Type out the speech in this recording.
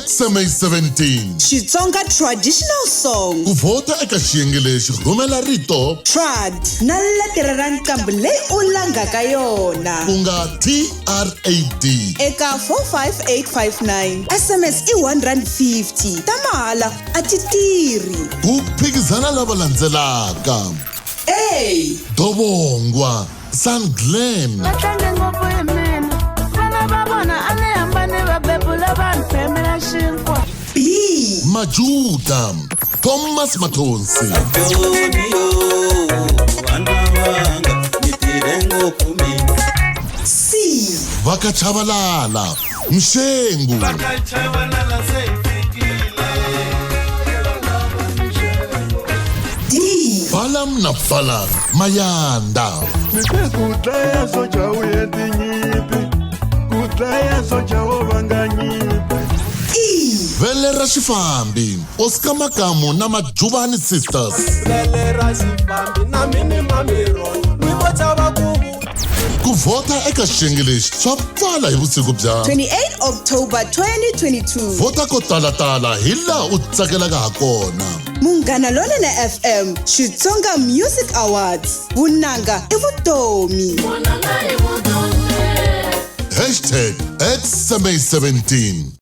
XMA17. Xitsonga Traditional Song. Ku vhota eka xiyenge lexi rhumela rito Trad na letere ra nqambi leyi u langaka yona. Ku nga TRAD. Eka 45859 SMS i R1.50 ta mahala a ti tirhi. Ku phikizana lava landzelaka. A. Dovongwa San Glen. Va tlange ngopfu hi mina vana va vona a ni hambani va bebula vanhu phemela xinkwa. B. Majuda Thomas Mathonsi. C. Vakachavalala Mxengu. D. Balam na Balam Mayanda. Ni te ku dlaya socha u ye tinyimpi ku dlaya socha wo vanga nyimpi. E. Vele ra xifambi Oscar Makamu na Majubani Sisters. Vele ra xifambi na minimamiro ni vo chava ku Ku vhota eka xiyenge lexi swa pfala hi vusiku bya 28 October 2022. Vhota ko talatala hi laha u tsakelaka ha kona. Munghana Lonene FM Xitsonga Music Awards. Vunanga i vutomi. Hashtag XMA17.